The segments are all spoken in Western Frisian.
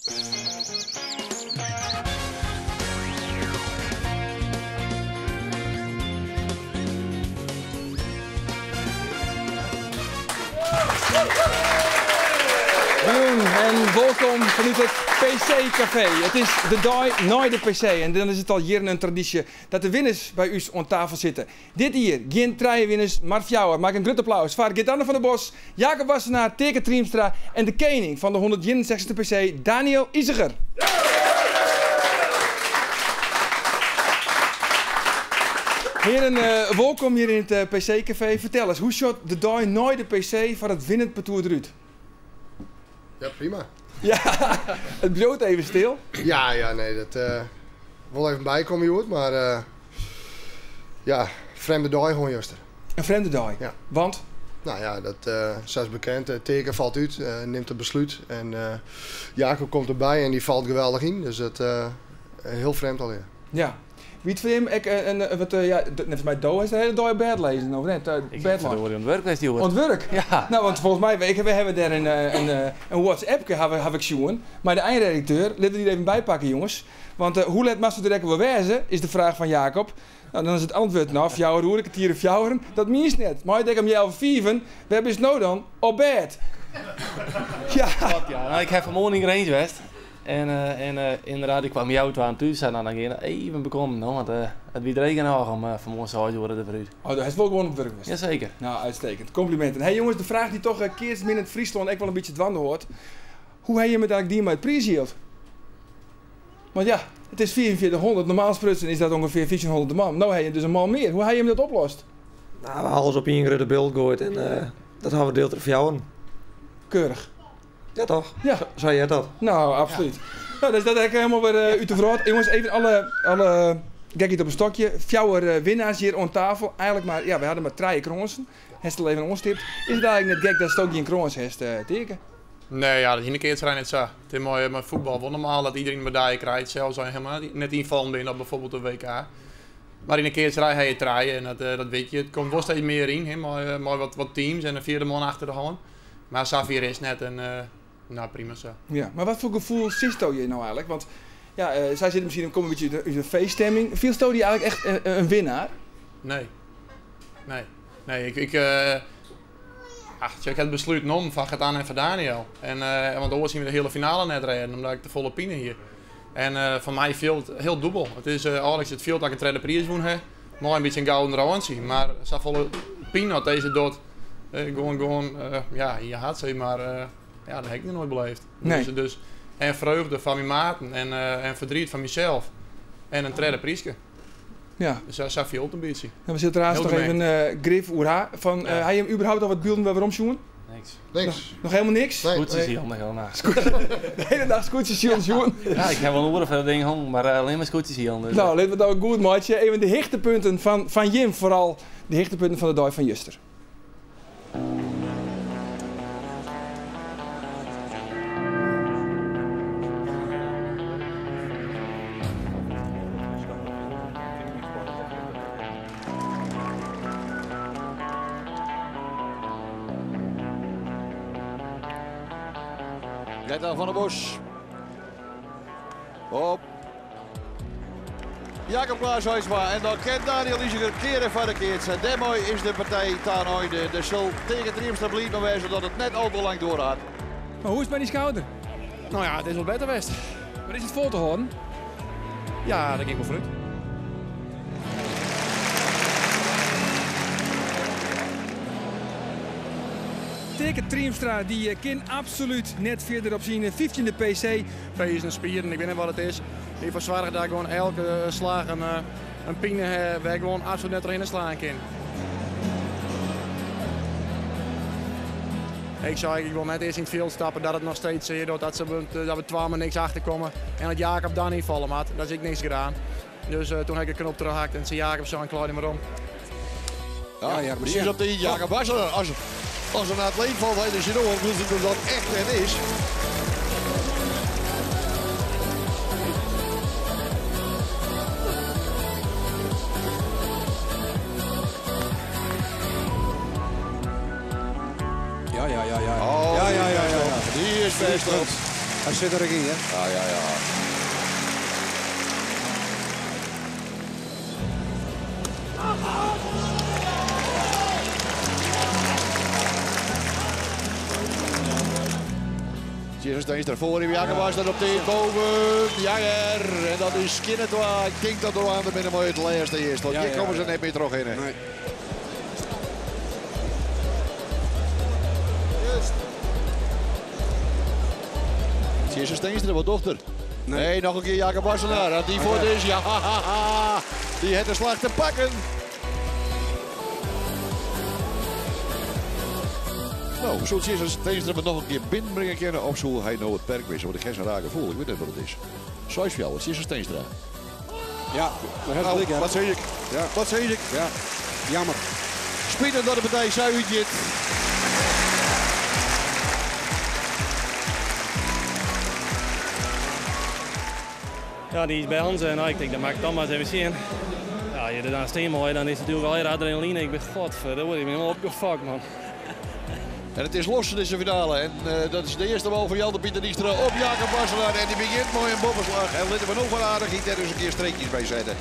Jûn en wolkom fanút it PC Café. It is de dei nei de PC en dan is it al jierren in tradysje dat de winners by ús oan tafel sitte. Dit jier gjin trije winners, mar fjouwer. Maak in grut applaus foar Gert-Anne van der Bos, Jacob Wassenaar, Teake Triemstra en de kening fan de 161ste PC, Daniël Iseger. Hearen, wolkom hjir yn it PC Café. Fertel ris, hoe sjocht de dei nei de PC foar it winnend partoer derút? Ja, prima. Ja, it bliuwt even stil. Ja, ja, nee, dat wol even bykomme hjoed, mar ja, frjemde dei hân juster. In frjemde dei? Ja. Want? Nou ja, dat, sa is bekend, Teake falt út, nimt it beslút en Jacob komt derby en dy falt geweldich yn. Dus dat hiel frjemd allegear. Ja. Wie it foar jim ek in wat, ja, neffens my do hast de hiele dei op bêd lizzen, of net? Ik ha ferdorie oan it wurk west hjoed. Oan it wurk? Ja. Nou, want folgens my, we hawwe dêr in WhatsAppke haw ik sjoen mei de einredakteur. Litte we dy der even by pakke, jonges. Want hoe let moatst der ek wol wêze, is de fraach fan Jacob. Nou, dan is it antwurd, no, fjouwer oere, kertier oer fjouweren. Dat mienst net. Mei it ek om healwei fiven, wêr bist no dan? Op bêd. Ja. Klopt, ja. Nou, ik ha fan 'e moarn yn Grins west. En ynderdaad, ik kwam healwei twaen thús en dan gean even bekommen, no, want it wie dreech genôch om fan 'e moarn seis oere der foarút. Oh, do hast wol gewoan op wurk west? Jaseker. Nou, uitstekend. Komplimenten. Hey jonges, de fraach dy't toch keatsminnend Fryslân ek wol in bytsje dwaande hâldt. Hoe ha jim it eigentlik dien mei it priisjild? Want ja, it is 4500, normaal sprutsen is dat ûngefear 1500 de man. No ha jim dus in man mear. Hoe ha jim dat oplost? Nou, we ha alles op ien grutte bult goaid en dat ha we dield troch fjouweren. Keurich. Ja toch? Ja. Sa heart dat. Nou, absoluut. Ja. Nou, dus dat ek helemaal wer út de wrâld. Jongens, even alle gekheid op in stokje. Fjouwer winnaars hjir oan tafel. Eigentlik mar, ja, we hadden mar trije krânsen. Hast al even oanstipt. Is it eigentlik net gek datst ook gjin krâns hast, Teake? Nee, ja, dat is yn de keatserij net sa. It is mei fuotbal wol normaal dat iedereen in medalje krijt, sels as je helemaal net ynfallen binne op bijvoorbeeld de WK. Mar yn de keatserij ha je trije en dat wit je. It komt wol steeds mear yn, hè, mei wat teams en in fjirde man achter de hân. Mar safier is it net en nou, prima sa. Ja, mar wat foar gefoel sitsto hjir no eigentlik? Want ja, sy sitte miskien komme in bytsje út in feeststemming. Fielsto dy eigentlik echt in winnaar? Nee. Nee. Nee, ik, ach, ik ha it beslút nommen foar Gert-Anne en foar Daniël. En, want oars hiene we de hiele finale net rêden, omdat ik te folle pine hie. En foar my fielt it hiel dûbel. It is âlders it fielt dat ik in tredde priis wûn ha, mei in bytsje in gouden rântsje. Mar safolle pine as dizze docht, gewoan, ja, yn je hart sis mar, ja, dat ha ik noch noait beleefd. Nee. Dus, en freugde foar myn maten en ferdriet foar mysels. En in tredde pryske. Ja. Dus sa fielt it in bytsje. Nou, we sille trouwens noch even grif oer ha. Fan, Ha jim überhaupt al wat bylden wer werom sjoen? Niks. Niks. Noch helemaal niks? Nee. Skûtsjes hiel de hiele nacht. De hiele nacht skûtsjes silen sjoen? Ja, ik ha wol in oere foar dat ding hongen, mar allinne mar skûtsjes silen. Dus. Nou, litte we dat goed meitsje. Even de hichtepunten fan jim, foaral de hichtepunten fan de dei fan juster. Gert-Anne van der Bos. Op Jacob Klaas Huisma. En dan kent Daniël Iseger kearen foar de keats. En dêrmei is de partij ta in einde. Der sil Teake Triemstra bliid mei wêze dat it net al te lang duorre hat. Mar hoe is it mei dy skouder? No ja, it is wol better west. Mar is it fol te hâlden? Ja, dêr gean ik wol fanút. Teake Triemstra dy kin absolút net fierder op syn fyftjinde PC. Pezen, spieren, ik wit net wat it is. Derfoar soarget dat ik gewoan elke slach in pine ha wêr't ik gewoan absolút net trochhinne slaan kin. Ik sei, ik wol net earst yn it fjild stappe dat it noch steeds sear docht, dat we twa mei niks achterkomme en dat Jacob dan ynfalle moat. Dat is ek niks gedaan. Dus toen ha ik de knop trochhakt en tsjin Jacob sein, klaai dy mar om. Ja, precies op de Jacob Wassenaar. Als een atleet valt hij dus in oor, dus dat echt en is. Ja, ja, ja, ja. Oh, Ja, ja, ja, ja, ja. Die is best op. Hy sit der ek yn, hè? Ja, ja, ja. Tjisse Steenstra foar him, Jacob was dat op tiid boven. Jager, en dat is skjinne twa. Ik tink dat der oan binne mei it lêste earst, want hjir komme se net mear trochhinne. Nee. Tjisse Steenstra, wat docht er? Nee, noch in kear Jacob Wassenaar. As dy fuort is, ja, dy hat de slach te pakken. No, soe Tjisse Steenstra it noch in kear binnenbringe kinne of soe hy no it perk misse? Want ik ha sa'n raar gefoel, ik wit net wat it is. 6-4, Tjisse Steenstra. Ja, daar heeft gelijk, hè. Wat sis ik? Ja. Wat sis ik? Ja, jammer. Spitich dat de partij sa útgiet. Ja, dy is by ons en ik tink dat moat ik dan mar ris even sjen. Ja, je der dan stean mei, dan is it natuerlik allegear adrenaline. Ik bin godverdorie, ik bin hielendal opgefokt, man. En it is los dizze finale. En dat is de earste bal fan Jelte Pieter Dykstra op Jacob Wassenaar. En dy begjint mei in boppeslach. En litte we no foar aardichheid dêr ris in kear streekjes by sette.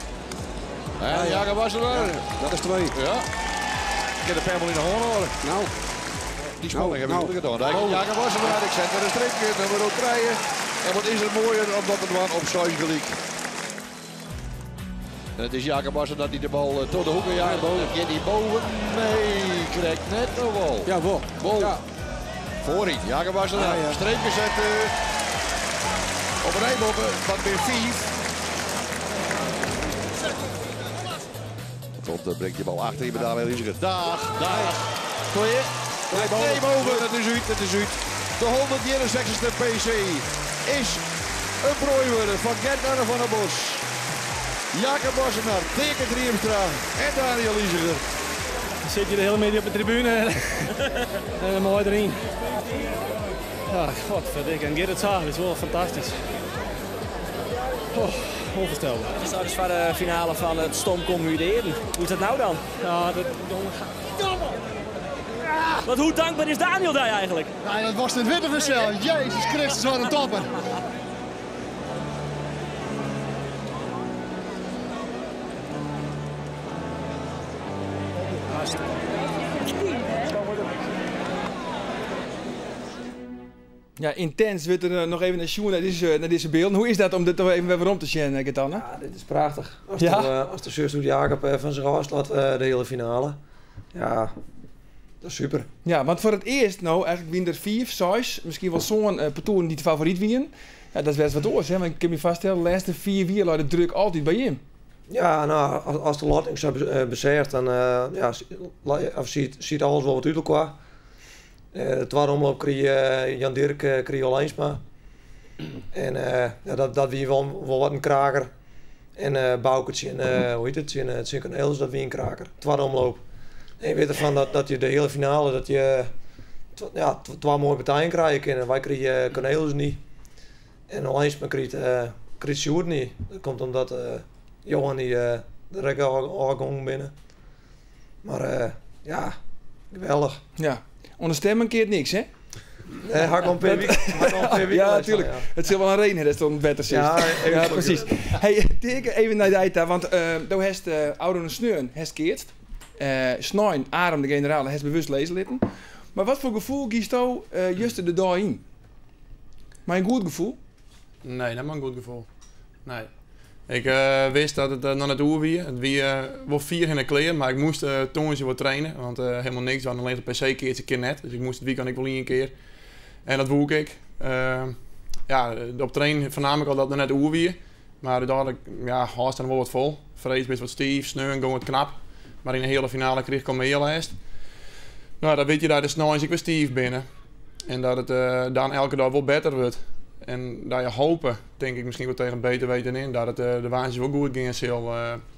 En Jacob Wassenaar. Ja, dat is 2. Ja. Ik kin de pen wol yn de hân hâlde. Nou. Dy spanning Nou, heb ik nou. goed gedaan. Jacob Wassenaar, ik zet er een streepje, nummer 3. En wat is er mooier om dat te dwaan op 6 gelyk. En het is Jacob Wassenaar die de bal tot de hoeken jaagt. Ja, boven. Gaat die boven? Nee, krijgt net nog wel. Ja, wel. Bol. Ja. Voorin, Jacob Wassenaar. Ja, ja. Streepje zetten. Op een rij boven, wat weer 5. Komt, brengt die bal achter je bij Daniel Iseger. Dag, dag. 2. Nee, boven. Nee, boven. Het is uit, het is uit. De 161ste PC is een prooi worden van Gert-Arne van der Bos. Jacob Wassenaar, Teake Triemstra en Daniel Iseger. Dan zit je de hele middag op de tribune en dan mooi erin. Ja, godverdikke. En Gerrit Zaag is wel fantastisch. Oh, onvoorstelbaar. Het is nou dus voor de finale van het Stomcom Eden. Hoe is dat nou dan? Ja, dat... Want hoe dankbaar is Daniel daar eigenlijk? Nou, dat was het witte verschil. Jezus Christus, wat een topper. Ja, intens wordt er nog even naar Sjoerd, naar deze beelden. Hoe is dat om dit toch even weer om te zien, Gert-Anne? Ja, dit is prachtig. Als Ja? de zus doet Jacob van zich afslaat, de hele finale. Ja, dat is super. Ja, want voor het eerst nou, eigenlijk wien er 5, 6, misschien wel zo'n partour die de favoriet wien. Ja, dat is best wat oors, hè? Want ik kan me vaststellen, de laatste 4 wier lag de druk altijd bij hem. Ja, nou, als de lotting zo bezeert, dan ja, la-, of ziet, ziet alles wel wat uit elkaar. De tweede omloop kreeg Jan Dirk kreeg Olijnsma. En ja, dat wie wel wat een kraker. En Bouke en hoe heet het, Sint Cornelis, dat wie een kraker. Tweede omloop. En je weet ervan dat je de hele finale, dat je ja, 2 mooie partijen krijgt. En wij kregen Cornelis niet. En Olijnsma kreeg Sjoerd niet. Dat komt omdat Johan die de rek al binnen. Maar ja, geweldig. Ja. Onder stemmen keert niks, hè? Nee, hak om per week. Hak om per week Ja, luisteren, natuurlijk. ja. Het zal wel een reden dat het om het wetter zit. Ja, even Ja, zo. precies. Hey, Teake, even naar de Eita, want daar heeft Oude Sneun heeft keert. Sneun, Arem, de generaal, heeft bewust lezen litten. Maar wat voor gevoel kiest jou juist de dag in? Maar een goed gevoel? Nee, dat maar een goed gevoel. Nee. Ik wist dat het nog net oer wie. Het wie wel 4 in de kleren, maar ik moest toen ze wat trainen. Want helemaal niks, we hadden alleen de PC keertje een keer net. Dus ik moest het weekend ik wel 1 keer. En dat woek ik. Ja, op trainen vernam ik al dat het net oer wie. Maar daar had ik, ja, haast dan wel wat vol. Vrees best wat stief, sneun, gewoon wat knap. Maar in de hele finale kreeg ik al meer last. Nou, dan weet je dat de sneun ik weer stief binnen. En dat het dan elke dag wel beter wordt. En dat je hopen, denk ik misschien wel tegen beter weten in, dat het de waanzin wel goed ging en zal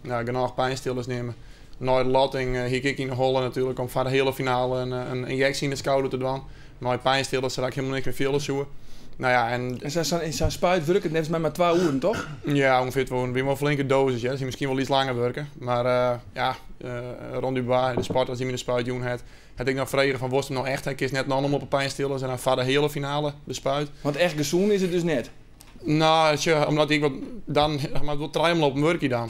genoeg pijnstillers nemen. Na de lotting hier ik in de holle natuurlijk om voor de hele finale een injectie in de schouder te doen. Maar pijnstillers raak ik helemaal niks meer veel zoeken. Nou ja, en En sa'n spuit wurket neffens my mar 2 oeren, toch? Ja, ûngefear 2 oeren. Wie wol in flinke dosis, hear. Dat miskien wol iets langer wurke. Mar ja, Ron Dubois, de sportarts dy't my de spuit jûn hat, hat ek noch frege fan wolst him no echt ha, kinst net noch om op 'e pynstillers en dan foar de heale finale de spuit. Want echt gesûn is it dus net? No, sjoch, omdat ik wat dan moat wol trije omlopen wurkje dan.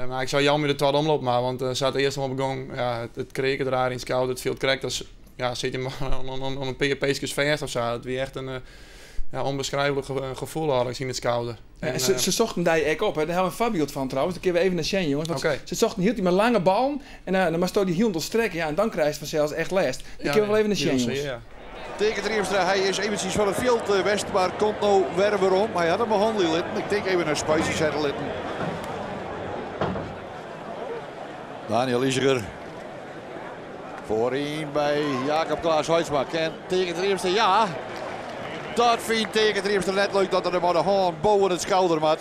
Mar ik sei jou my de twadde omloop mar, want sa't de earste omloop begûn, ja, it kreake raar yn it skouder, it fielt krekt as ja, sit je oan in pear peeskes fêst of sa. It wie echt in ja, ûnbeskriuwlik gefoel eigentlik yn it skouder. Ja, en se sochten dy ek op, hè? Dêr ha we in foarbyld fan trouwens. Dêr kinne we even nei sjen, jonges. Want se sochten hieltyd mei lange ballen en dan moatsto dy hielendal strekke. Ja, en dan krijst fansels echt lêst. Dêr kinne we wol even nei sjen, jonges. Ja. Teake Triemstra, hy is eventsjes fan it fjild west, mar komt no wer werom. Hy hat him behannelje litten. Ik tink even in spuitsje sette litten. Daniël Iseger foaryn by Jacob Klaas Hoitsma. Ken Teake Triemstra, ja. Dat fynt Teake Triemstra net leuk dat er der mei de hân boven it skouder moat.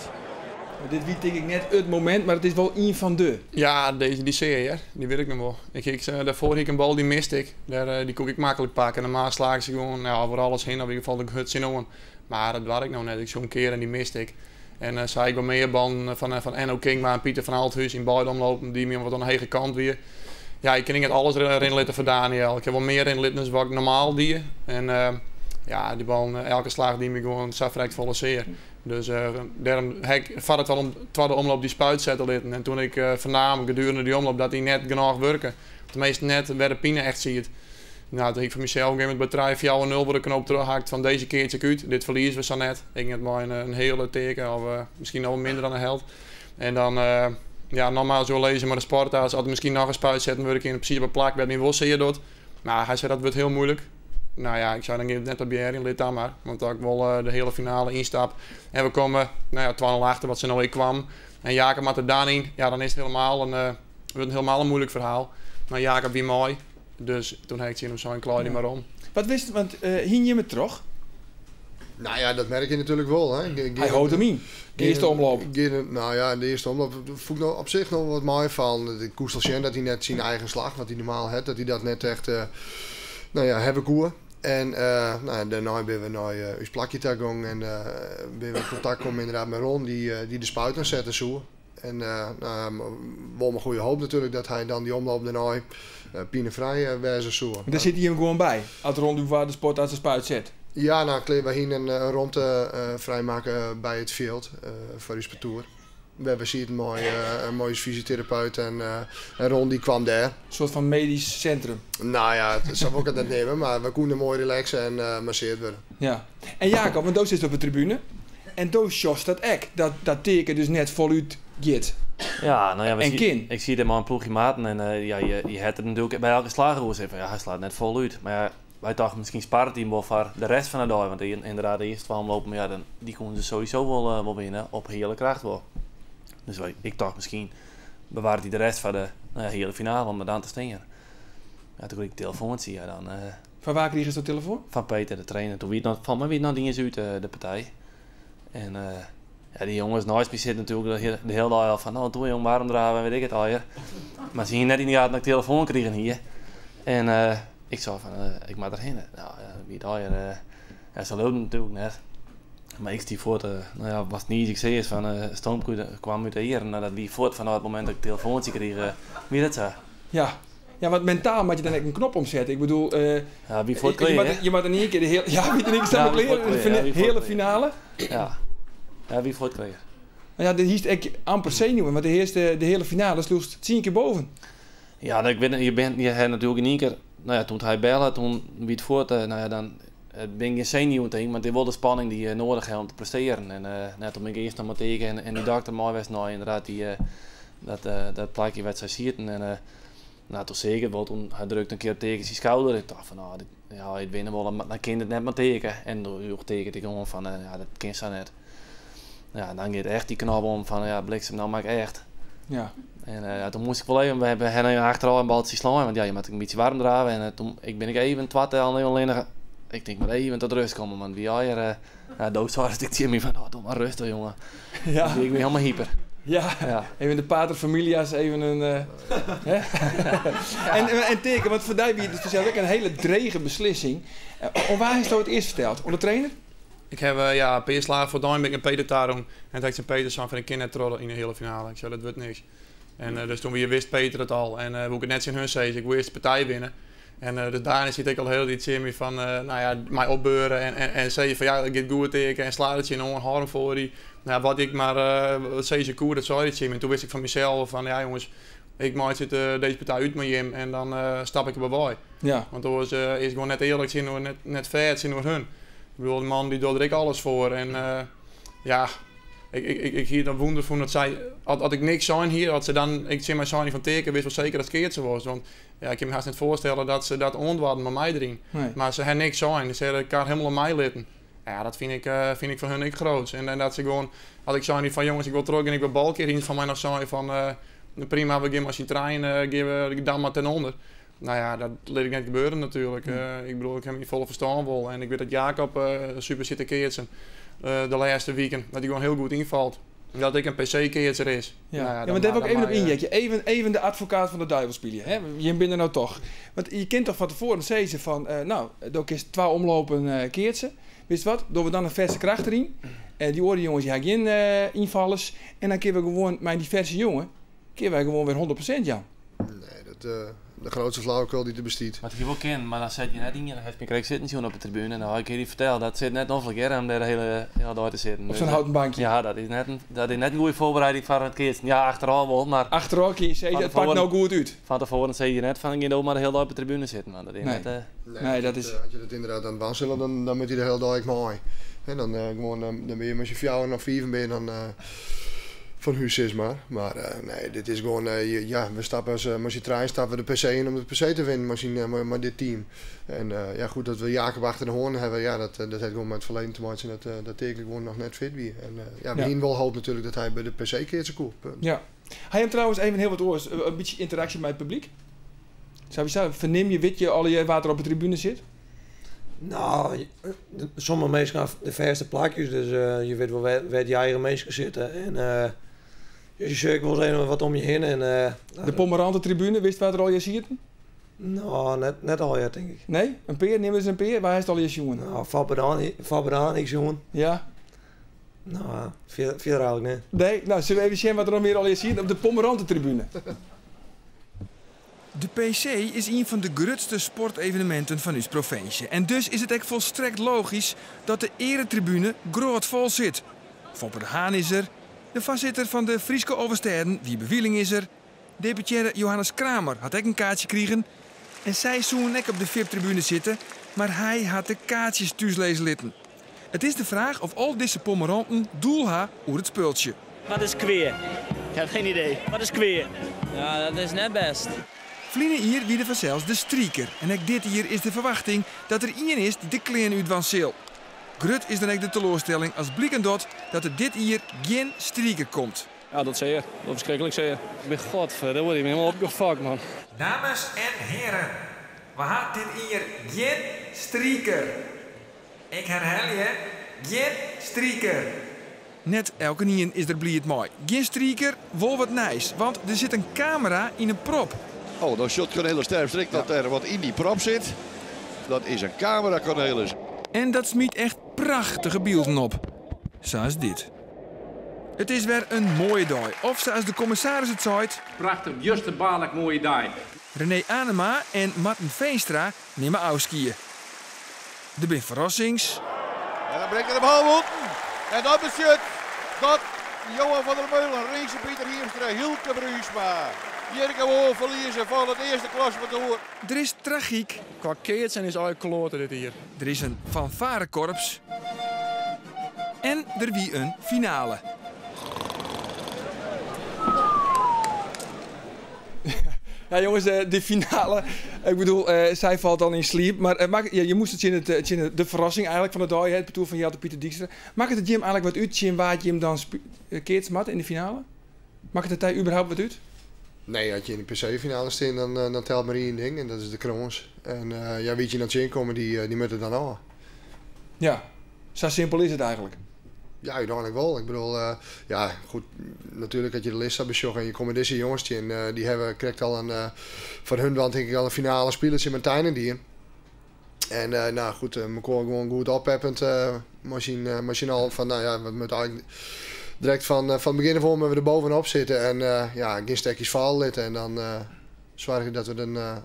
Dit wie tink ik net it momint, mar it is wol ien fan de. Ja, dizze die sear hear. Dy wit ik noch wol. Ik hie, dêrfoar hie ik in bal dy miste ik. Dêr, dy koe ik maklik pakke. Normaal slach ik se gewoan, ja, oer alles hinne, of yn ieder gefal der hurd tsjinoan. Mar dat doar ik no net. Ik soe in kear en dy miste ik. En sa ek wol mear ballen fan Enno Kingma en Pieter van Althuis yn beide omlopen dy't my wat oan de hege kant wie. Ja, ik kin net alles rinne litte foar Daniël. Ik ha wol mear rinne litten as wat ik normaal die. En ja, dy ballen, elke slach die my gewoan sa frekt folle sear. Dus dêrom ha ik foar de twadde omloop dy spuit sette litten. En toen ik fernaam gedurende dy omloop dat dy net genôch wurke, teminsten net wêr de pine echt siet, nou, toen hie ik foar mysels op in gegeven momint by trije, fjouwer, nul wol de knoop trochhakt fan dizze keats ik út, dit ferlieze we sa net. Ik net mei in heale teken of miskien noch wol minder dan de helt. En dan, ja, nogmaals oerlizze mei de sportarts oft der miskien noch in spuit setten wurde kin, presys op it plak wêr't my wol sear docht. Mar hy sei dat wurdt hiel muoilik. Nou ja, ik sei dan gean ik it net probearjen, lit dan mar. Want as ik wol de heale finale ynstap en we komme, nou ja, 2-0 achter wat se no ek kwam. En Jacob moat der dan yn, ja, dan is it helemaal in, wurdt it helemaal in moeilik ferhaal. Mar Jacob wie mei. Dus toen ha ik tsjin him sein, klaai dy mar om. Wat wist, want hiene jimme it troch? Nou ja, dat merk je natuerlik wol. Hè. Hy hold him yn, de earste omloop. Nou ja, de earste omloop fûn ik no op sich noch wat meifallen. Ik koest al sjen dat hy net syn eigen slach, wat hy normaal hat, dat hy dat net echt nou ja, hawwe koe. En nou ja, dêrnei binne we nei ús plakje ta gong en binne we yn kontakt kommen ynderdaad mei Ron, dy't de spuit dan sette soe. En nou, wol mei goede hoop natuerlik dat hy dan dy omloop dêrnei pinefrij wêze soe. Dêr sit hy him gewoan by, as Ron Dubois de sportarts de spuit set? Ja, nou, klear, wy hiene in romte frijmakke by it fjild foar ús partoer. Wêr we sieten mei ús fysioterapeut en Ron dy kwam dêr. In soart fan medysk sintrum? Nou ja, sa wol ik it net neame, mar we koene moai relaxe en masseard wurde. Ja. En Jacob, want do sitst op de tribune en do sjochst dat ek, dat dat teken dus net folút giet. Ja, nou ja, en kin. Ik siet dêr mei in ploechje maten en ja, je hat it natuerlik by elke slach oer. Fan, ja, hy slacht net folút. Mar ja, wy tochten miskien sparret hy him wol foar de rest fan de dei. Want ynderdaad, de earste twa omlopen, ja, dan, dy koenen se sowieso wol winne, op heale kracht wol. Dus ik tocht miskien bewarret hy de rest foar de, nou ja, heale finale om der dan te stean. Ja, toen krige ik in telefoantsje, ja, dan Fan wa krigest de telefoan? Fan Peter, de trainer. Toen wie it noch, fan my wie it noch net iens út, de partij. En ja, dy jonges neist my sitte natuerlik de hiele dei al fan, no, doe jong, waarm drave en weet ik it allegear. Mar se hiene net yn de gaten dat ik telefoan krigen hie. En ik sei fan, ik moat derhinne. No, ja, wie it allegear, ja, se leauden natuerlik net. Mar ik stie fuort, no ja, watst niis ek seist, fan stoom kwam út de earen. No, dat wie fuort fanôf it momint dat ik telefoantsje krige, wie dat sa. Ja. Ja, want mentaal moat je dan ek in knop omsette. Ik bedoel, Ja, wie fuort klear, hè? Je moat in ien kear de hiele, ja, wie in ien kear Ja, wie klear, fuort klear, ja, wie fuort hele klear. finale. Ja. Ja, wie fuort klear. Maar ja, dêr hiest ek amper senuwen, want de earste, de hiele finale sloechst 10 kear boven. Ja, ik wit net, je bent, je hebt natuerlik in ien kear, nou ja, toen hy belle, toen wie it fuort, nou ja, dan bin ik gjin senuwen tink, mar it is wol de spanning dy't je noadich ha om te prestearjen. En nou ja, toen bin ik earst noch mei Teake en dy dokter mei west nei ynderdaad dy, dat plakje wêr't sy sieten. En nou, toen seach ik it wol, toen hy drukte in kear op Teake syn skouder. Ik tocht fan, nou, dit, ja, as je it winne wolle, dan kin dit net mei Teake. En doe joech Teake it ek oan fan, ja, dat kin sa net. Ja, dan giet echt dy knop om fan, ja, bliksem, no moat ik echt. En ja, toen moast ik wol even, we ha even achterôf in baltsje slein, want ja, je moatte ek in bytsje waarm drave. En toen, ik bin ek even twa tellen even allinnich, ik tink mar even tot rust komme, want wie allegear, ja, do seist ek tsjin my fan, oh, doe mar rêstich, jonge. Dus ik bin helemaal hyper. Even de pater familias, even in, hè? En Teake, want foar dy wie it fansels ek in hiele drege beslissing. Oan wa hasto it earst ferteld? Oan de trainer? Ik heb ja, in pear slagen foar it ein bin ik nei Peter ta rûn. En toen ha ik tsjin Peter sein fan ik kin net troch yn de heale finale. Ik sei dat wurdt niks. En dus toen wie wist Peter it al en woe ik it net tsjin hun sizze. Ik woe earst de partij winne. En dus Dani siet ek al de hiele tiid tsjin my fan nou ja, my opbeure en, en, en sizze fan ja, it giet goed Teake en sla der tsjinoan, hâld him foar dy. Nou ja, wat ik mar sizze koe, dat sei hy tsjin my. En toen wist ik fan mysels fan ja jonges, ik meitsje it dizze partij út mei jim en dan stap ik der wei. Ja. Want oars is it gewoan net earlik tsjinoer, net, net fair tsjinoer hun. Ik bedoel, de man dy docht der ek alles foar en ja, ik, ik, ik hie it in wûnder fûn dat sy, as ik niks sein hie, as se dan ek tsjin my seine fan Teake, wist wol seker datst keatse wolst. Want ja, ik kin my hast net foarstelle dat se dat oandoarden mei my deryn. Nee. Mar se ha niks sein, se ha de kar hielendal oan my litten. Ja, dat fyn ik fan hun ek groots. En dat se gewoan, as ik sein hie fan jonges, ik wol trochgean, ik wol balkear, hiene se fan my noch sein fan prima, we gean mei syn trijen, gean we dan mar ten ûnder. Nou ja, dat lit ik net gebeuren natuerlik. Ik bedoel, ik ha myn folle ferstân wol en ik wit dat Jacob super sit te keatsen de lêste wiken. Dat hy gewoan hiel goed ynfalt. Dat ek in PC-keatser is. Ja, Nou ja, ja, dan want dêr wol ik dan even op mei, ynheakje. Even, even de advokaat fan de duivel spylje. Hè? Jim binne der no toch. Want je kin toch fan tefoaren sizze fan, no, do kinst twa omlopen keatse. Witst wat, dogge we dan in ferse kracht deryn. Dy oare jonges dy ha gjin ynfallers. En dan kinne we gewoan mei dy ferse jonge, kinne wy gewoan wer 100% jaan. Nee, dat de grootste flauwekul dy't der bestiet. Wat je wol kin, mar dan set je net yn. Dan hast my krekt sitten sjoen op de tribune en dan ha ik dy ferteld, dat sit net noflik hear, om dêr de hiele, hiele dei te sitten. Op sa'n houten bankje. Ja, dat is net in goede voorbereiding foar it keatsen. Ja, achterôf wol, mar Achterôf kin je sizze, Van it pakt tevoren no goed út. Fan tefoaren sizze je net fan gean do mar de hiele dei op de tribune sitten, want dat is Nee. net. Nee, Nee, dat is As je dat ynderdaad dan dwaan sille, dan moat hy de hiele dei ek mei. Hè, dan gewoan, dan binne je mei syn fjouweren of fiven binne je dan fan hús, sis mar. Mar nee, dit is gewoan, ja, we stappe as mei syn trijen stappe we de PC yn om de PC te winnen mei dit team. En ja, goed, dat we Jacob achter de hân hawwe, ja, dat hat gewoan mei it ferleden te meitsjen dat Teake gewoan noch net fit wie. En ja, we hienen wol hoop natuerlik dat hy by de PC keatse koe. Punt. Ja. Hy hat trouwens even hiel wat oars, in bytsje ynteraksje mei it publyk. Sawiesa, fernim je, wit je allegear wa't der op de tribune sit? Nou, sommige minsken ha de fêste plakjes, dus je wit wol wêr't je eigen minsken sitte. En je sjocht ek wolris even wat om je hinne. En De Pommerantentribune, wist wa't der allegear sieten? Nou, net allegear, tink ik. Nee? In pear? Nim ris in pear. Wa hast allegear sjoen? Nou, Foppe de Haan ik sjoen. Ja. Nou, fierder eigentlik net. Nee? Nou, sille we even sjen wat der noch mear allegear sieten op de Pommerantentribune. De PC is ien fan de grutste sporteveneminten fan ús provinsje. En dus is it ek folstrekt logysk dat de earetribune grôtfol sit. Foppe de Haan is der, de foarsitter fan de Fryske Alvestêden, Wiebe Wieling is der, deputearre Johannes Kramer hat ek in kaartsje krigen en sy soenen ek op de VIP-tribune sitte, mar hy hat de kaartsjes thús lizze litten. It is de fraach oft al dizze pommeranten doel ha oer it spultsje. Wat is kwea? Ik heb geen idee. Wat is kwea? Ja, dat is net bêst. Ferline jier wie der fansels de striker. En ek dit jier is de ferwachting dat der ien is dy't de klean útdwaan sil. Grut is dan ek de teloarstelling as bliken docht dat der dit jier gjin striker komt. Ja, dat sear. Dat ferskriklik sear. Ik bin godverdorie, ik bin hielendal opgefokt, man. Dames en heren, we ha dit jier gjin striker. Ik herhelje, gjin striker. Net elkenien is der bliid mei. Gjin striker, wol wat nijs, want der sit in kamera yn in prop. Oh, dan sjocht Cornelis Terpstra dat der wat yn dy prop sit. Dat is in kamera, Cornelis. En dat smyt echt prachtige bylden op. Sa as dit. It is wer in moaie dei. Of sa as de kommissaris it seit. Prachtich, bjusterbaarlik moaie dei. René Anema en Marten Feenstra nimme ôfskie. Der binne ferrassings. En dan bringt er de bal bûten. En dat betsjut dat Johan van der Meulen, Rinse Pieter Hiemstra, Hylke Bruinsma, Jirke Wool ferlieze fan it earste klassepartoer. Der is tragyk. Kwa keatsen is eigentlik kloate dit jier. Der is in fanfarekorps. En der wie in finale. Ja, jonges, de finale. Ik bedoel, sy falt al yn sliep. Mar ja, je moasten tsjin de ferrassing eigentlik fan de dei, hè, it partoer fan Jelte Pieter Dijkstra. Makket it jim eigentlik wat út tsjin wa't jim dan keatse moatte yn de finale? Makket it dy überhaupt wat út? Nee, as je yn de PC-finale stean, dan telt mar ien ding en dat is de krâns. En ja, wie't je dan tsjinkomme, dy moatte dan ôf. Ja, sa simpel is it eigentlik. Ja, úteinlik wol. Ik bedoel, ja, goed, natuerlik as je de list sa besjogge en je komme dizze jonges tsjin, dy hawwe krekt al in, foar hun dan tink ik al in finale spile tsjin Martijn en dien. En nou goed, mekoar gewoan goed oppeppend mei syn mei syn allen fan nou ja, we moatte eigenlik direkt fan fan it begjin af oan moatte we der bovenop sitte en ja, gjin stekjes falle litte en dan soargje dat we der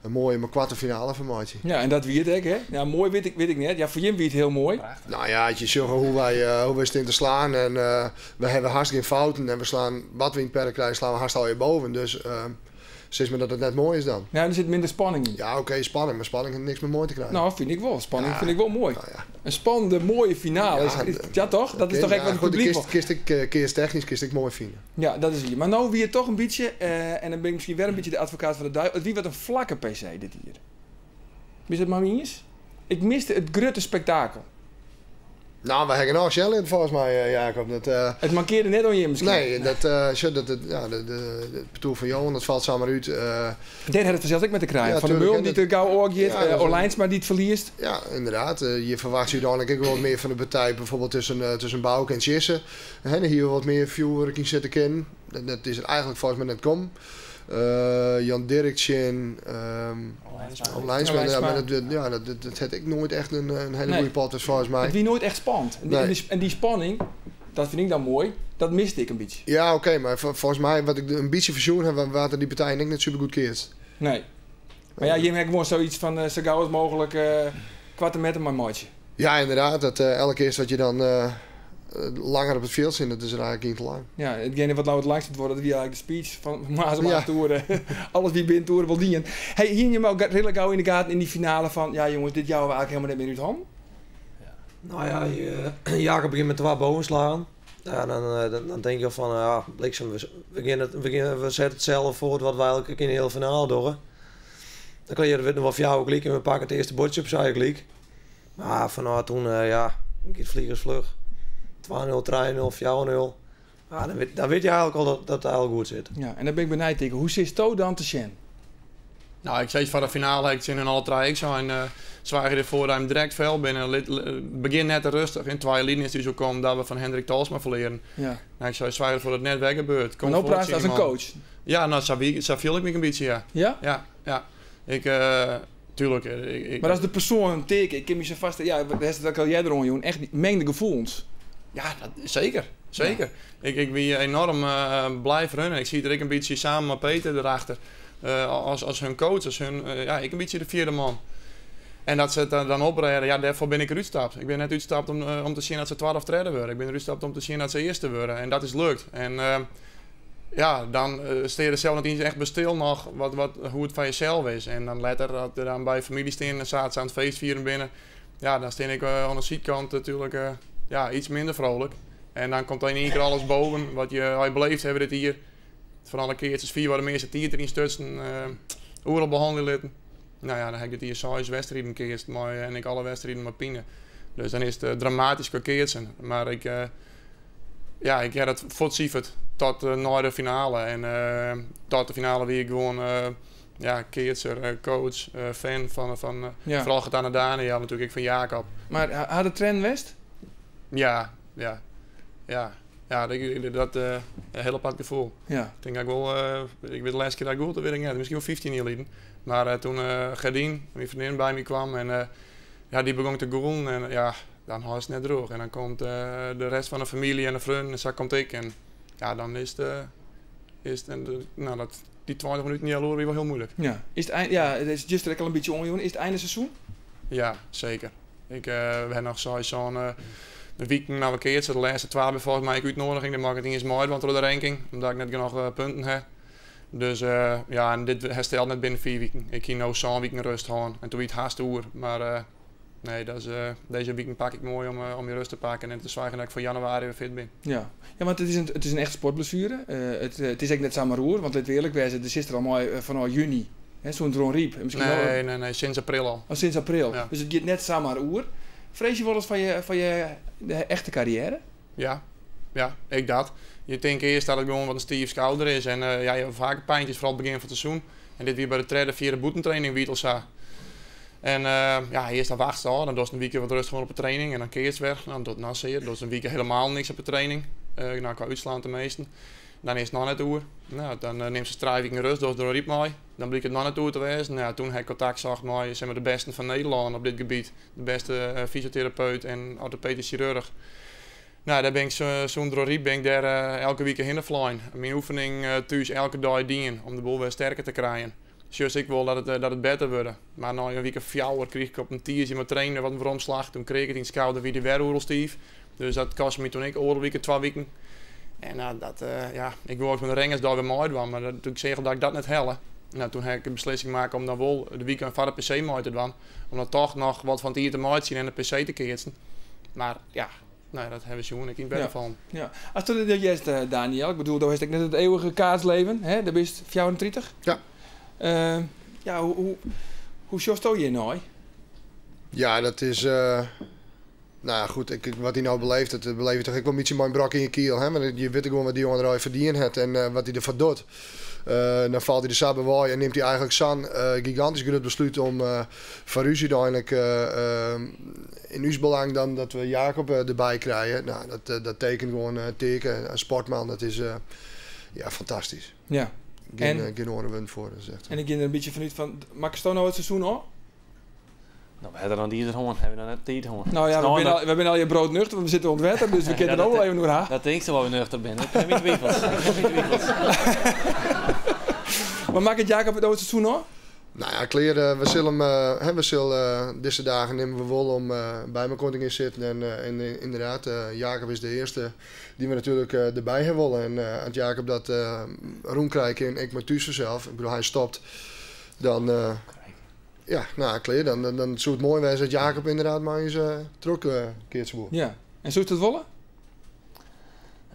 in moaie mar koarte finale fan meitsje. Ja, en dat wie it ek, hè? Ja, moai wit ik, wit ik net. Ja, foar jim wie it hiel moai. Nou ja, as je sjogge hoe wy, hoe wy stean te slaan en we hawwe hast gjin fouten en we slaan wat we yn it perk krije, slaan we hast allegear boven. Dus sis mar dat it net moai is dan. Ja, der sit minder spanning yn. Ja, oké, spanning, mar spanning hat niks mei moai te krijen. Nou, fyn ik wol. Spanning fyn ik wol moai. In spannende, moaie finale. Ja, Is, ja toch? Dat is toch ek wat it publyk wol. Kinst ek keatstechnysk kinst ek moai fine. Ja, dat is wier. Mar no wie it toch in bytsje, en dan bin ik miskien wer in bytsje de advokaat fan de duivel, it wie wat in flakke PC dit jier. Bist it mei my iens? Ik miste it grutte spektakel. Nou, we hawwe genôch sjen litten folgens my, Jacob. Dat, It mankearde net oan jim miskien. Nee, dat, sjoch, dat, ja, de, it partoer fan Johan, dat falt samar út. Dêr hat it fansels ek mei te krijen. Ja, Van der tuurlijk, Meulen dy't der gau ôfgiet, Ja, dat is Olijnsma dy't ferliest. Ja, ynderdaad. Je ferwachtsje úteinlik ek wol wat mear fan de partij, bijvoorbeeld tusken Bauke en Tjisse. Hè, dêr hie wat mear fjoerwurk yn sitte kinnen. Dat is der eigenlik folgens my net kommen. Jan Dirk tsjin Olijnsma. Ja, mar dat, ja, dat hat ek noait echt in hiele goede pot west folgens my. It wie noait echt spannend. Nee. En dy spanning, dat fyn ik dan moai, dat miste ik in bytsje. Ja, oké, mar folgens my, wat ik in bytsje fersjoen ha, waard der dy partijen ek net supergoed keatst. Nee. Mar ja, jim ha gewoan soiets fan sa gau as mooglik koarte metten mei meitsje. Ja, ynderdaad. Dat elke kear wat je dan langer op it fjild stean, dat is der eigenlik ien te lang. Ja, itgene wat no it langste duorre, dat wie eigenlik de speech fan moarns om 8 oere. Alles wie binnen it oere wol dien. Hey, hiene jim al redelijk gau yn de gaten yn dy finale fan, ja jonges, dit jouwe we eigenlik helemaal net mear út hannen? Nou ja, Jacob begjint mei twa bovenslagen. Ja, dan tink je al fan, ja, bliksem, we sette itselde foar wat wy elke kear yn de hiele finale dogge. Dan kleare we it noch wol fjouwer gelyk en we pakke it earste buordsje op seis gelyk. Mar fanôf toen, ja, giet fliegensfluch. 2-0, 3-0, 4-0. Ja, dan wit je eigenlik al dat it eigenlik goed sit. Ja, en dan bin ik benijd, Teake, hoe sitsto dan te sjen? Nou, ik sei foar de finale, ha ik tsjin hun alle trije ek sein, soargje derfoar dat jim direkt fel binne. Begjin net te rêstich. Yn twa jier lyn is it ús oerkommen dat we fan Hendrik Tolsma ferlearen. Nou, ik sei, soargje derfoar dat it net wer gebeurt. Kom Mar no foar praatst tsjin as in dy man. coach. Ja, nou, sa fiel ik my in bytsje, ja. Ja? Ja, ja. Ik, tuurlijk, ik Mar as de persoan Teake, ik kin my sa foarstelle, ja, dêr hast it ek al earder oanjûn, echt mingde gefoelens. Ja, dat, seker. Seker. Ik wie enoarm blij foar hun. Ik siet der ek in bytsje samen mei Peter derachter. As hun coach, as hun, ja, ek in bytsje de fjirde man. En dat se it dan oprêde, ja, dêrfoar bin ik derút stapt. Ik bin net útstapt om te sjen dat se twadde of tredde wurde. Ik bin derút stapt om te sjen dat se earste wurde. En dat is lukt. En ja, dan stean je der sels net iens echt by stil noch hoe it foar jesels is. En dan letter, as der dan by famylje stean en sa, se oan it feestfieren binne, ja, dan stean ik oan de sydkant natuerlik, ja, iets minder vrolijk. En dan komt yn ien kear alles boven wat je al beleefd hawwe dit jier. Fan alle keatsers fierwei de measte tiid deryn stutsen, oeral behannelje litten. Nou ja, dan ha ik dit jier seis wedstriden keatst mei, en ek alle wedstriden mei pine. Dus dan is it dramatysk kwa keatsen. Mar ik, ja, ik ha dat fuortsiferd tot nei de finale. En tot de finale wie ik gewoan, ja, keatser, coach, fan fan foaral Gert-Anne Daniël, natuerlik ek fan Jacob. Mar ha der triennen west? Ja, ja, ja. Ja, dat een heel apart gefoel. Ik tink dat ik wol, ik wit de lêste kear dat ik goed, dat wit ik net, miskien wol 15 jier lyn. Mar toen Gerdien, myn freondin, by my kwam en ja, dy begûn te gûlen en ja, dan hâldst net droech. En dan komt de rest fan de famylje en de freonen en sa komt ik en ja, dan is it, is it, en, nou, dat, dy 20 minuten healoere wie wol hiel muoilik. Ja, is it ein, ja, it is juster ek al in bytsje oanjûn, is it einde seizoen? Ja, seker. Ik, we ha noch seis, sân wiken nei we keatse. De lêste twa binne folgens my ek útnoadiging. Dêr mei ik net iens meidwaan troch de ranking, omdat ik net genôch punten ha. Dus ja, en dit herstelt net binnen 4 wiken. Ik hie no 7 wiken rêst hân en toen wie it hast oer. Mar nee, dat is, dizze wiken pak ik moai om je rêst te pakken en te soargjen dat ik foar januari wer fit bin. Ja, ja, want it is in echte sportblessuere. It is ek net samar oer, want lit we earlik wêze, do sitst der al mei fanôf juny. Hè, sûnt Dronryp. En miskien Nee, nee, nee, sinds april al. Oh, sinds april. Ja. Dus it giet net samar oer. Freegje je wolris foar je de echte karriêre? Ja, ja, ek dat. Je tinke earst dat it gewoan wat in stiif skouder is. En ja, je hawwe faak pyntsjes, foaral begjin fan it seizoen. En dit wie by de tredde, fjirde bûtentraining wie it al sa. En ja, earst dan wachtst ôf, dan dochst in wike wat rêstich oan op de training en dan kearst wer. Dan docht it noch sear, dochst in wike helemaal niks op de training. Nou, kwa útslaan teminsten. Dan is it noch net oer. No, dan nimst se trije wiken rêst, dochst der ryp mei. Dan blykt it noch net oer te wêzen. No, toen ha ik kontakt socht mei zeg maar, de bêsten fan Nederlân op dit gebiet. De bêste fysioterapeut en ortopedysk sjirurch. No, dêr bin ik sûnt Dronryp bin ik dêr elke wike hinne flein. Myn oefening thús elke dei dien om de boel wer sterker te krijen. Sjochst ek wol dat it better wurde. Mar nei in wike of fjouwer krige ik op in tiisdei mei trainen wat in weromslach. Toen kreeg ik it yn it skouder, wie dy wer oeral stiif. Dus dat koste my toen ek oardel wike, 2 wiken. En dat, ja, ik woe ek mei de Rengersdei wer meidwaan, mar toen ik seach dat ik dat net helle, no, toen ha ik de beslissing makke om dan wol de wike foar de PC mei te dwaan. Om dan toch noch wat fan it jier te meitsjen en de PC te keatsen. Mar ja, no, dat hawwe we sjoen, ik yn it better fallen. Ja. Ast dat hearst, Daniël, ik bedoel, do hast ek net it eeuwige keatsleven, hè? Do bist 34? Ja. Ja, hoe sjochsto hjirnei? Ja, dat is. Nou ja, goed, ik, wat hy no beleeft, dat beleef je toch ek wol in bytsje mei in brok yn je kiel. Hè? Want je witte gewoan wat dy jonge der ferdiend hat en wat hy derfoar docht. Dan falt hy der sa by wei en nimt hy eigentlik sa'n gigantysk grut beslút om foar ús úteinlik yn ús belang dan dat we Jacob derby krije. Nou, dat tekent gewoan teken, in sportman, dat is ja, fantastysk. Gjin oare wurden foar. Dat is echt, En ik gean der in bytsje fanút fan, makkesto no it seizoen ôf? No, we hawwe der noch tiid hân. Hawwe we noch net tiid hân. No ja, we binne allegear broodnuchter, want we sitte oan it wetter, dus we kinne der no wol even oer ha. Dat tinkst wol we nuchter binne. Ik ha myn twivels. Ik ha myn twivels. Maar makket Jacob it no it seizoen ôf? Nou ja, klear. We sille him, hè, we sille dizze dagen nimme we wol om by mekoar te gean sitten. En ynderdaad, Jacob is de earste dy't we natuerlik derby ha wolle. En as Jacob dat rûn krije kin, ek mei thús fansels. Ik bedoel, hy stopt, dan ja, nou, klear. Dan soe it moai wêze as Jacob ynderdaad mei ús troch keatse woe. Ja, en soest dat wolle?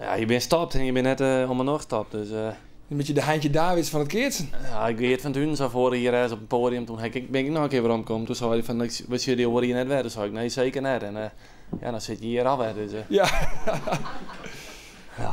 Ja, je bent stopt en je bent net om en nog stopt. Dus, Een beetje de Heintje Davids van het keatsen. Ja, ik weet van toen, zo vorig jaar ergens op het podium, toen ben ik nog een keer weer omgekomen. Toen zei hij van, we zullen die horen hier net weer. Toen zei ik, nee, zeker net. En ja, dan zit je hier alweer. Dus, Ja,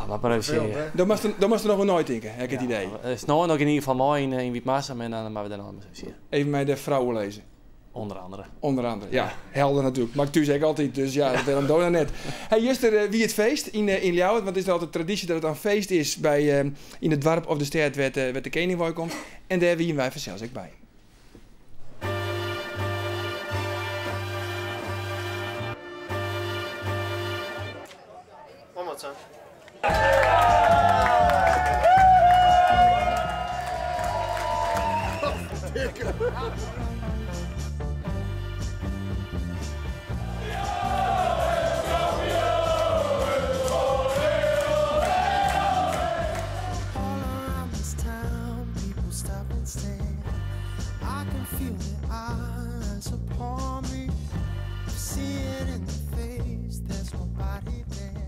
maar even zien. Veel, hè? Dan moest er nog wel nooit denken, heb ik het Ja, idee. is nou nog in ieder geval mooi in Witmarsum en dan maar we daar nog eens even zien. Even mij de vrouwen lezen. Onder andere. Onder andere, ja. Helder natuurlijk. Maar thuis ook altijd, dus ja, dat waarom doe net. Hey, juster, wie het feest in Ljouwert, want het is altijd traditie dat het een feest is bij in het dorp of de stad waar de koning bij komt. En daar wien wij vanzelfs ook bij. Kom maar, zo.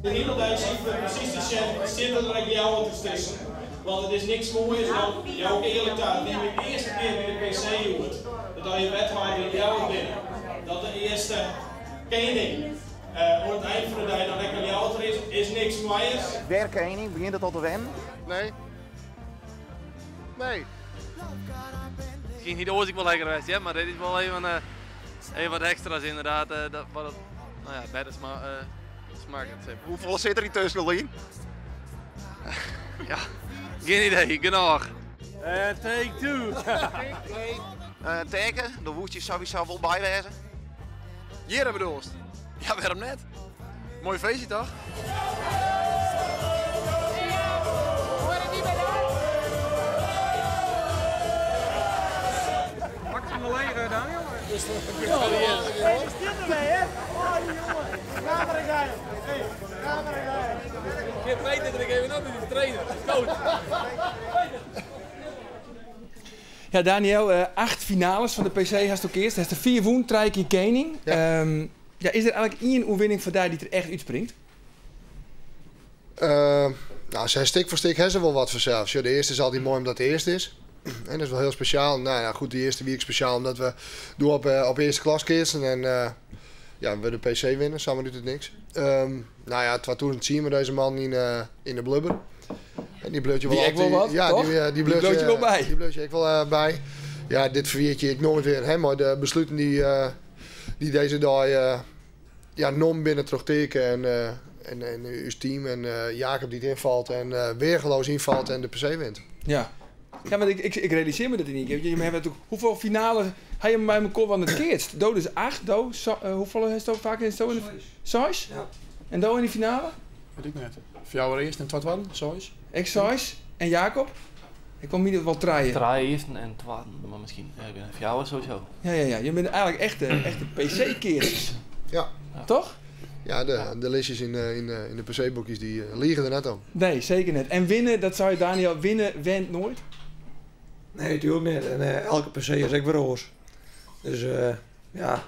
De hele dag zien we precies de zitten er ik jou te tussen. Want het is niks moois dan, jou ook eerlijk daar, neem ik de eerste keer bij de PC hoort, dat je wethouder in jou binnen, dat de eerste koning aan het eind van de dag dan lekker jou er is, is niks moois. Werkening, begint het al te wennen? Nee. Nee. Misschien niet ooit ik wel lekker geweest, ja, maar dit is wel even wat extra's inderdaad. Dat, wat het, nou ja, beter smaakt. Hoeveel zit er hier tussen, Lien? Ja, geen idee, genoeg. En take two. Teken, de woestje sowieso wel bij wezen. Hier hebben we dorst. Ja, waarom net? Mooi feestje toch? Pak hem wel leeg, Daniel. Hey, is dit ermee, hè? Oh, die jongen. Camera guy. Hey, camera guy. Ik heb Peter er even op, die is trainer. Dat is coach. Ja, Daniel, 8 finales van de PC hast ook eerst. Hast er 4 woen, 3 keer koning. Ja. Ja, is er eigenlijk één oefening voor daar die er echt uitspringt? Nou, zij stik voor stik hebben ze wel wat vanzelf. Ja, de eerste is altijd mooi omdat de eerste is. En dat is wel heel speciaal. Nou ja, goed, die eerste week speciaal omdat we doen op eerste klas keersen en ja, we de PC winnen, samen doet het niks. Nou ja, 2000 zien we deze man in de blubber. En die bleut je wel Die ik wel altijd- wat, ja, toch? die Die bleut bleut je je wel bij. Die bleut je ik wel bij. Ja, dit verweert je ik nooit weer. Hè, maar de besluiten die deze dag ja, nom binnen terug teken en en, en ús team en Jacob dy't ynfalt en weargeloas ynfalt en de PC wint. Ja. Ja, want ik, ik, ik realiseer me dat in één keer. Je hebt natuurlijk, hoeveel finales ha je mei mekoar wel net keatst? Do dus acht, do, so, hoefolle hast do faak in de Seis? Ja. En do yn de finale? Wit ik net. Fjouwer earsten en twa twadden, seis. Ek seis. En Jacob? Ik kom hier wol trije. Trije earsten en twadden, mar miskien ja, ik bin fjouwer sowieso. Ja, ja, ja. Je binne eigentlik echte, echte PC-keatsers. Ja. Toch? Ja, de listjes yn de PC-boekjes dy lige der net om. Nee, seker net. En winne, dat sei Daniel, winne went noait? Nee, natuerlik net. En elke PC is ek wer oars. Dus ja,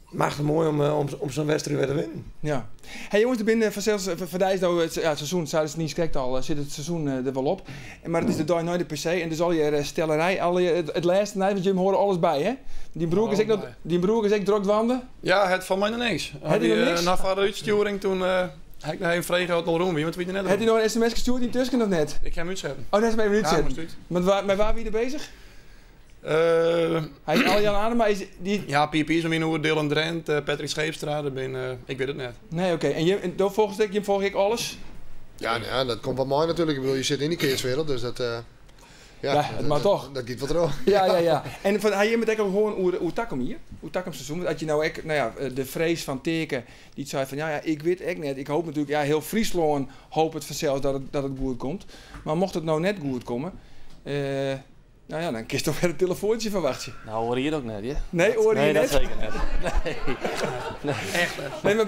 machtich moai om sa'n wedstriid wer te winnen. Ja. Hey jonges, der binne fansels foar dy is no it, ja, it seizoen, seidest niis krekt al, sit it seizoen der wol op. Mar it is de dei nei de PC en dus allegear stellerij, allegear it lêste nijs, want jimme hâlde alles by, hè? Dyn broer is ek noch, dyn broer is ek drok dwaande? Ja, het fan my noch niks. Het hy noch niks? Nei foar de útstjoering toen ha ik noch even frege oft it al rûn wie, mar it wie net Het hy noch in sms stjoerd yntusken of net? Ik ha him útsetten. Oh, dêr is him even Ja, útsetten. moast út. Want wa, mei wa wie er bezich? Hy is Alle Jan Anema is dy. Ja, Pier Piers om yn oer Dylan Drent, Patrick Scheepstra, dat bin, ik wit it net. Nee, oké. En jim, do folgest ek, jim folgje ek alles? Ja, nou ja, dat komt wat mei natuerlik. Ik bedoel, je sitte yn de keatswereld, dus dat, ja, Ja, het mar toch. Dat giet wol troch. Ja, ja, ja. En fan, ha jim it ek al hân oer takom jier? Oer takom seizoen? Want as je no ek, no ja, de frees fan Teake, dy't sei fan, ja, ja, ik wit ek net. Ik hoop natuerlik, ja, hiel Fryslân hopet fansels dat it goed komt. Mar mocht it no net goed komme, Nou ja, dan kinst toch wer in telefoantsje ferwachtsje. Nou, oare jier ek net, ja? Nee, oare jier Nee, dat net? seker net. Nee. Nee. Echt net. Nee, mar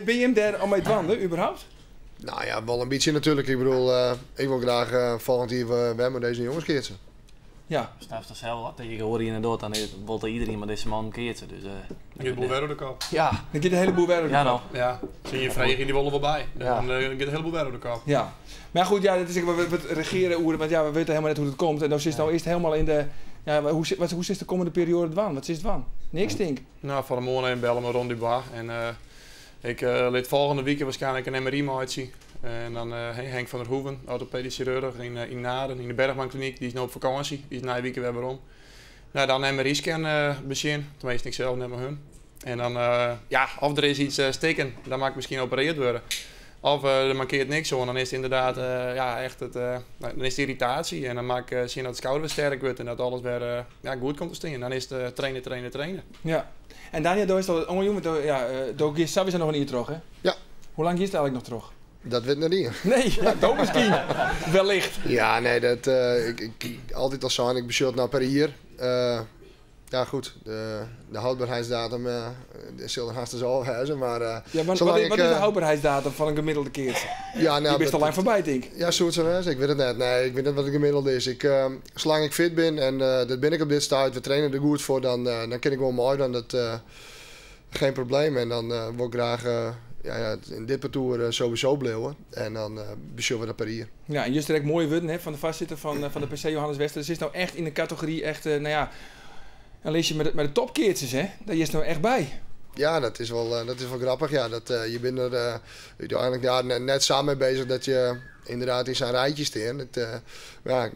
binne jim dêr al mei dwaande, überhaupt? Nou ja, wol in bytsje natuerlik. Ik bedoel, ik wol graach folgjend jier wer mei dizze jonges keatse. Ja. Snapst toch sels wat ik oare jier net docht, dan is, wol iedereen mei dizze mannen keatse. Dus, Dan giet de boel wer oer de kop. Ja. Dan giet de hele boel wer oer de Ja, kop. nou. Ja. Zie je frege, die wolle wol by. Ja. Dan giet de hele boel wer oer de kop. Ja. Mar goed, ja, dat is ek wat, wat regearen oer, want ja, we witte helemaal net hoe't it komt. En dan sitst no earst helemaal yn de, ja, hoe, wat, hoe sitst de kommende perioade dwaan? Wat sitst dwaan? Niks, tink. Nou, foar de moarn even belle mei Ron Dubois. En ik lit folgjende wike waarskynlik in MRI meitsje. En dan Henk van der Hoeven, orthopedysk sjirurch yn Naarden, yn de Bergmankliniek, dy is no op fakânsje. Dy is nije wike wer werom. Nou, dan MRI-scan besjen. Tenminste, ik sels net, mar hun. En dan, ja, of der is iets stikken, dan moat ik miskien operearre wurde. Of der mankeart niks oan, dan is it ynderdaad, ja, echt it, nou, dan is it yrritaasje. En dan moat ik sjen dat it skouder wer sterk wurdt en dat alles wer, ja, goed komt te stean. Dan is it traine, traine, traine. Ja. En Daniel, do hast al oanjûn, want do, ja, do giest sawiesa noch in jier troch, hè? Ja. Hoe lang giest eigentlik noch troch? Dat wit net ien. Nee, ja, do miskien. Wellicht. Ja, nee, dat, ik, altyd al sein, ik besjoch it no per jier. Ja, goed, de houdbaarheidsdatum sil der hast ôf wêze, mar Ja, mar zolang wat ik, is de houdbaarheidsdatum fan in gemiddelde keatser? Ja, nou, Dy bist al dat lang foarby, tink. Ja, soe it sa wêze? Ik wit it net. Nee, ik wit net wat it gemiddelde is. Ik, salang ik fit bin, en dat bin ik op dit stuit, we traine der goed foar, dan kin ik gewoan meidwaan. Dat, geen probleem. En dan wol ik graach ja, yn dit partoer sowieso bliuwe. En dan besjogge we dat per jier. Ja, en juster ek moaie wurden, hè, fan de foarsitter fan de PC Johannes Wester. Der sit no echt yn de kategory echt, nou ja, in listje mei de topkeatsers, hè? Dêr hearst no echt by. Ja, dat is wol grappich. Ja, dat, je binne der úteinlik, ja, net sa mei bezich dat je ynderdaad yn sa'n rijtje stean. It, ja,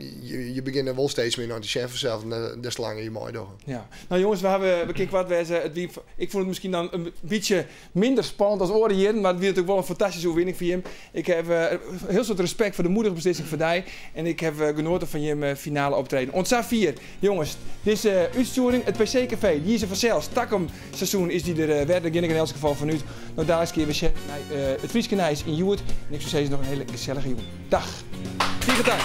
je begjinne wol steeds mear nei te sjen fansels, des te langer je meidogge. Ja. Nou jonges, we hawwe, we kinne koart wêze. It wie, ik fûn it miskien dan in bytsje minder spannend as oare jierren, mar it wie natuerlik wol in fantastyske oerwinning foar jim. Ik haw hiel soad respekt foar de moedige beslissing foar dy en ik haw genoaten fan jim finale optreden. Oant safier, jonges, dizze útstjoering, it PC Café, dy is der fansels. Takom seizoen is dy der wer, dêr gean ik yn elts gefal fan út. No daliks kinne we sjen nei it Fryske nijs yn Hjoed. En ik soe sizze noch in hiele gesellige jûn. Dag. Tige tank.